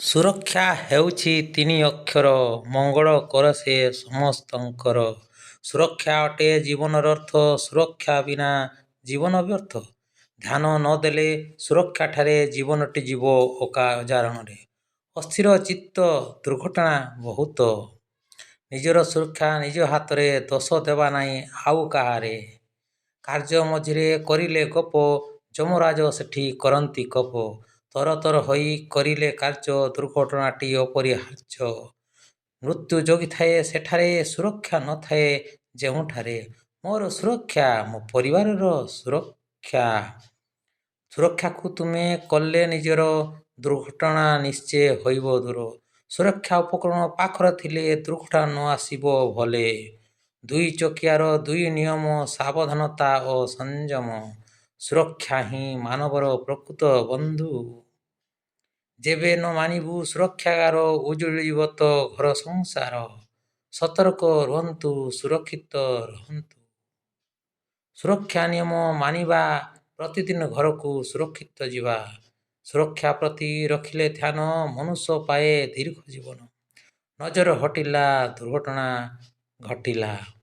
ସୁରକ୍ଷା ହେଉଛି ତିନି ଅକ୍ଷର, ମଙ୍ଗଳ କରେ ସେ ସମସ୍ତଙ୍କର। ସୁରକ୍ଷା ଅଟେ ଜୀବନର ଅର୍ଥ, ସୁରକ୍ଷା ବିନା ଜୀବନ ବ୍ୟର୍ଥ। ଧ୍ୟାନ ନ ଦେଲେ ସୁରକ୍ଷାଠାରେ ଜୀବନଟି ଯିବ ଅକାରଣରେ। ଅସ୍ଥିର ଚିତ୍ତ ଦୁର୍ଘଟଣା ବହୁତ। ନିଜର ସୁରକ୍ଷା ନିଜ ହାତରେ, ଦୋଷ ଦେବା ନାହିଁ ଆଉ କାହାରେ। କାର୍ଯ୍ୟ ମଝିରେ କରିଲେ ଗପ, ଯମରାଜ ସେଠି କରନ୍ତି କୋପ। ତରତର ହୋଇ କରିଲେ କାର୍ଯ୍ୟ, ଦୁର୍ଘଟଣାଟି ଅପରିହାର୍ଯ୍ୟ। ମୃତ୍ୟୁ ଜଗିଥାଏ ସେଠାରେ, ସୁରକ୍ଷା ନ ଥାଏ ଯେଉଁଠାରେ। ମୋର ସୁରକ୍ଷା ମୋ ପରିବାରର ସୁରକ୍ଷା। ସୁରକ୍ଷାକୁ ତୁମେ କଲେ ନିଜର, ଦୁର୍ଘଟଣା ନିଶ୍ଚେ ହୋଇବ ଦୂର। ସୁରକ୍ଷା ଉପକରଣ ପାଖରେ ଥିଲେ, ଦୁର୍ଘଟଣା ନ ଆସିବ ଭଲେ। ଦୁଇ ଚକିଆର ଦୁଇ ନିୟମ, ସାବଧାନତା ଓ ସଂଯମ। ସୁରକ୍ଷା ହିଁ ମାନବର ପ୍ରକୃତ ବନ୍ଧୁ। ଯେବେ ନ ମାନିବୁ ସୁରକ୍ଷା ଗାର, ଉଜୁଡ଼ିଯିବ ତୋ ଘର ସଂସାର। ସତର୍କ ରୁହନ୍ତୁ, ସୁରକ୍ଷିତ ରହନ୍ତୁ। ସୁରକ୍ଷା ନିୟମ ମାନିବା, ପ୍ରତିଦିନ ଘରକୁ ସୁରକ୍ଷିତ ଯିବା। ସୁରକ୍ଷା ପ୍ରତି ରଖିଲେ ଧ୍ୟାନ, ମନୁଷ୍ୟ ପାଏ ଦୀର୍ଘ ଜୀବନ। ନଜର ହଟିଲା, ଦୁର୍ଘଟଣା ଘଟିଲା।